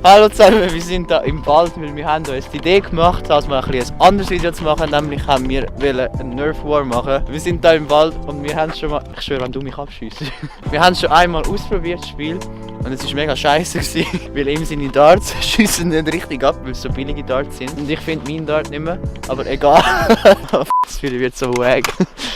Hallo zusammen, wir sind hier im Wald, weil wir haben uns die Idee gemacht, als mal ein anderes Video zu machen, nämlich haben wir einen Nerf War machen. Wir sind hier im Wald und wir haben schon mal, ich schwöre, wenn du mich abschiessst. Wir haben schon einmal ausprobiert das Spiel und es war mega scheiße gewesen, weil ihm seine Darts schiessen nicht richtig ab, weil es so billige Darts sind. Und ich finde meinen Dart nicht mehr, aber egal. Das Spiel wird so wack.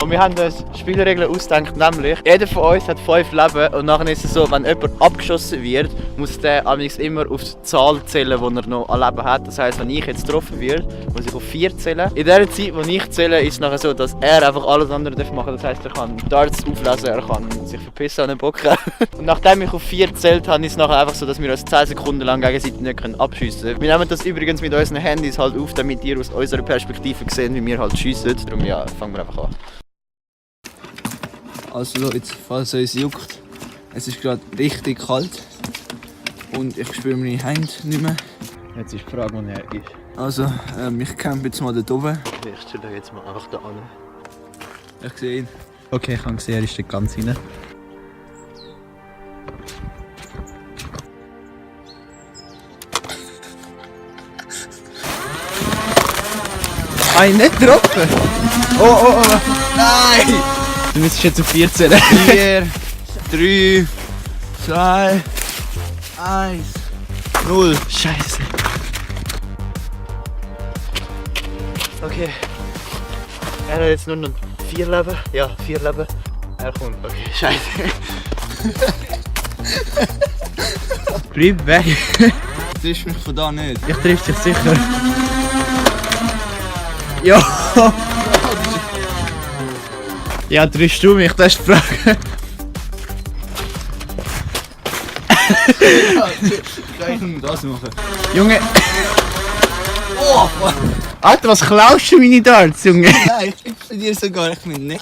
Und wir haben uns Spielregeln ausgedacht, nämlich jeder von uns hat 5 Leben und nachher ist es so, wenn jemand abgeschossen wird, muss der immer auf die Zahl zählen, die er noch an Leben hat. Das heisst, wenn ich jetzt getroffen werde, muss ich auf 4 zählen. In der Zeit, wo ich zähle, ist es nachher so, dass er einfach alles andere machen darf. Das heisst, er kann Darts auflesen, er kann sich verpissen an den Bocken. Und nachdem ich auf 4 zählt habe, ist es nachher einfach so, dass wir uns 10 Sekunden lang gegenseitig nicht abschiessen können. Wir nehmen das übrigens mit unseren Handys halt auf, damit ihr aus unserer Perspektive seht, wie wir halt schiessen. Darum ja, fangen wir einfach an. Also Leute, falls es euch juckt, es ist gerade richtig kalt und ich spüre meine Hände nicht mehr. Jetzt ist die Frage, wo er ist. Also, ich campe jetzt mal da oben. Ich stelle jetzt mal einfach da an. Ich sehe ihn. Okay, ich habe gesehen, er ist da ganz rein. Nicht getroffen! Oh! Nein! Du müsstest jetzt auf 4 zählen. 4, 3, 2, 1, 0. Scheiße. Okay. Er hat jetzt nur noch 4 Leben. Ja, 4 Leben. Er kommt. Okay, scheiße. Bleib weg. Du triffst mich von da nicht. Ich triff dich sicher. Ja. Ja, triffst du mich? Das ist die Frage. Kann ich nur das machen? Junge. Oh! Alter, was klaust du meine Darts, Junge? Nein, ich gebe dir sogar, ich bin nicht.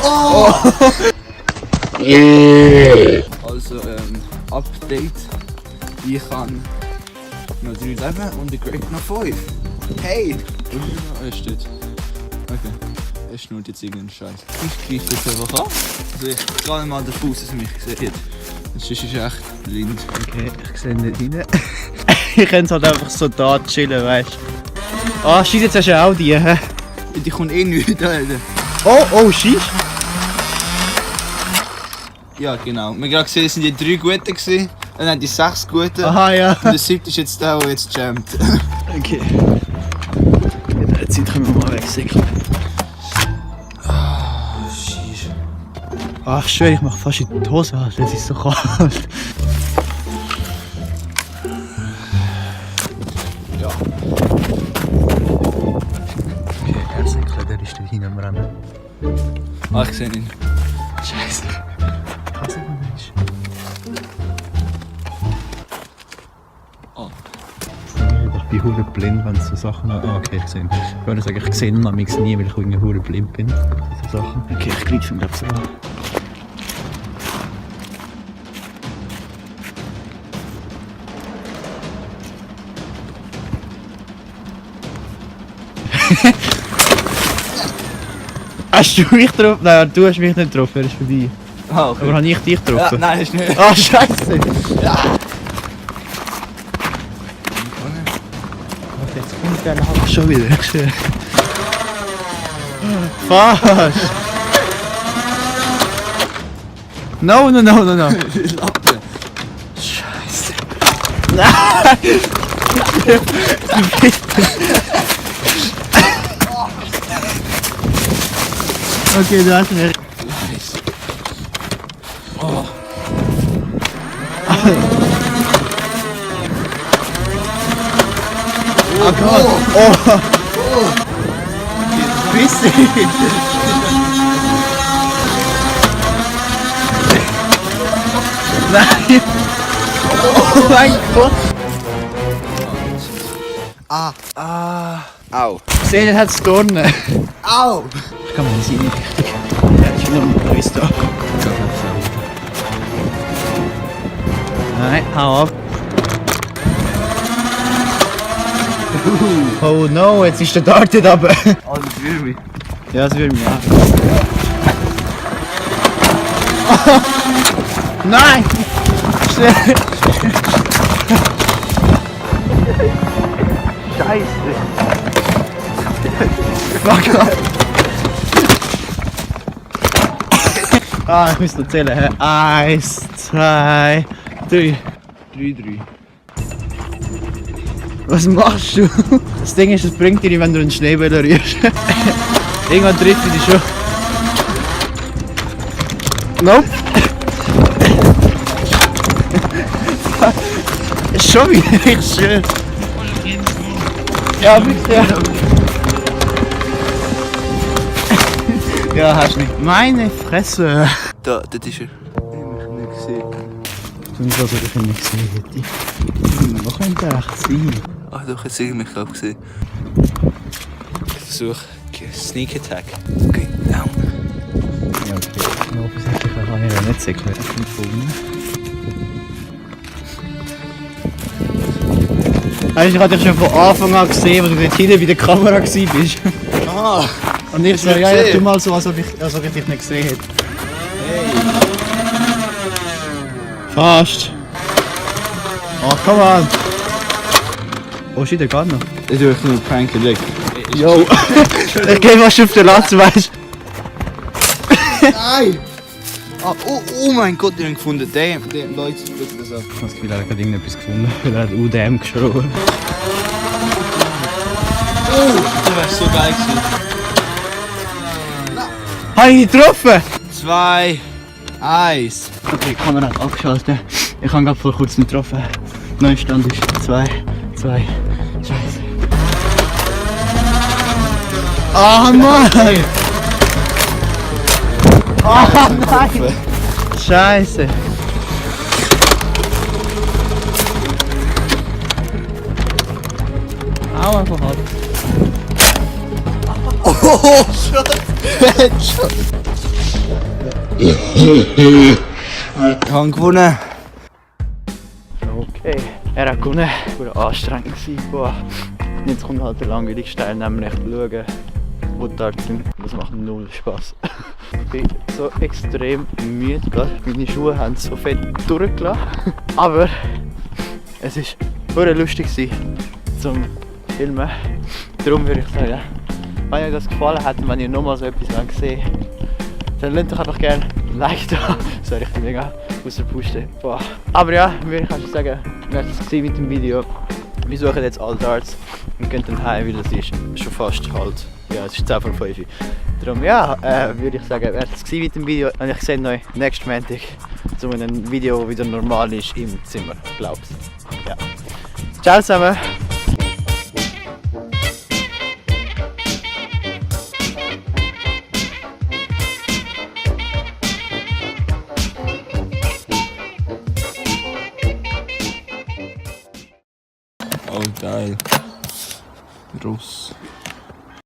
Oh! Also, Update. Ich habe noch 3 Leben und der Great noch 5. Hey! Er steht. Okay. Er schnurrt jetzt irgendeinen Scheiß. Ich greife jetzt einfach an. Also ich gehe mal davon aus, dass er mich sieht. Sonst ist er echt blind. Okay, ich sehe nicht rein. Ich kann halt einfach so da chillen, weißt du. Ah, scheiße, jetzt hast du auch die, hä? Die kommt eh nicht, Alter. Oh, scheiße. Ja, genau. Wir haben gerade gesehen, es waren die 3 Guten gewesen. Dann haben die 6 Guten. Aha, ja. Und der 7. ist jetzt der, der jetzt jammt. Okay. In der Zeit können wir mal wegsäckeln. Scheiße. Ach, ich schwöre, ich mache fast in die Hose an, es ist so kalt. Ja. Okay, er säckelt, der ist da hinten am Rennen. Ah, ich sehe ihn. Scheiße. Ich weiß nicht, wo er ist. Oh. Ich bin verdammt blind, wenn so Sachen... Ah, okay, ich sehe ihn. Ich würde sagen, ich sehe ihn manchmal nie, weil ich irgendwie verdammt blind bin. So Sachen. Okay, ich greife ihn, glaube ich, so an. Hast du mich getroffen? Nein, du hast mich nicht getroffen, er ist vorbei. Ah, okay. Aber habe ich dich getroffen? Ja, nein, ist nicht. Ah, scheiße! Ja. Jetzt kommt der nachher schon wieder. Fast! No! Lappe. Scheiße! Nein! Okay, du hast mich. Oh. Oh Gott! Oh! Pisse! Nein! Oh mein Gott! Au. Sehen, hat es Dornen. Au! Ich kann mal nicht sehen, richtig. Ja, ich bin noch ein da. Nein, hau ab. Oh no, jetzt ist der Dart dort runter. Oh, das will mich. Ja, das will mich auch. Nein! schnell! Scheiße! Fuck off! Ich muss noch zählen. 1, 2, 3. 3-3. Was machst du? Das Ding ist, es bringt dir nicht, wenn du einen Schneeball rührst. Irgendwann trifft dich schon. Nope. Schon wieder nicht schön. Ja, bitte. Ja, hast du nicht. Meine Fresse. Da, das ist er. Ich habe nicht gesehen. Du nicht, was ich nicht gesehen hätte. Wo könnte er echt sein? Ach doch, jetzt sehe ich mich gerade gesehen. Ich versuche Sneak Attack. Okay, down. Ja, okay. Ja, offensichtlich kann ich ja nicht sehen. Ich bin gefunden. Weißt du, ich habe dich schon von Anfang an gesehen, als du dort hinten bei der Kamera warst. Ah! Und ich so, ja, tu mal so, als ob ich dich nicht gesehen hätte. Hey! Fast. Oh, come on. Oh shit, der geht noch. Ich tue euch nur einen Prank gelegt. Yo. Ich geh fast auf den Latz, weißt du. Nein! Ah, oh mein Gott, ich habe ihn gefunden. Damn, Leute, das ab. Ich habe das Gefühl, er hat gerade irgendetwas gefunden, weil er hat UDM geschrien. Oh, das wäre so geil gewesen. Habe ich getroffen? 2, 1. Okay, die Kamera hat abgeschaltet. Ich habe gerade vor kurzem getroffen. Neuer Stand ist 2, 2. Scheiße. Ah Mann! Ah nein! Scheiße! Au einfach ab. Oh, Headshot! Ich habe gewonnen. Okay, er hat gewonnen. Es war anstrengend. Boah. Jetzt kommt halt der langweiligste Teil, nämlich schauen, wo die Darts sind. Das macht null Spaß. Ich bin so extrem müde gerade. Meine Schuhe haben so fett durchgelassen. Aber es war sehr lustig zum Filmen. Darum würde ich sagen, wenn euch das gefallen hat und wenn ihr nochmal so etwas gesehen wollt, dann lasst doch einfach gerne ein Like da. Das wäre richtig mega aus der Puste. Boah. Aber ja, würde ich einfach sagen, wer es gesehen mit dem Video. Wir suchen jetzt alle Darts und gehen dann heim, weil es ist schon fast halt. Ja, es ist 10 vor 5. Darum ja, würde ich sagen, wer es gesehen mit dem Video. Und ich sehe euch nächsten Montag zu einem Video, das wieder normal ist im Zimmer. Glaub's. Ja. Ciao zusammen. Oh, geil. Russ.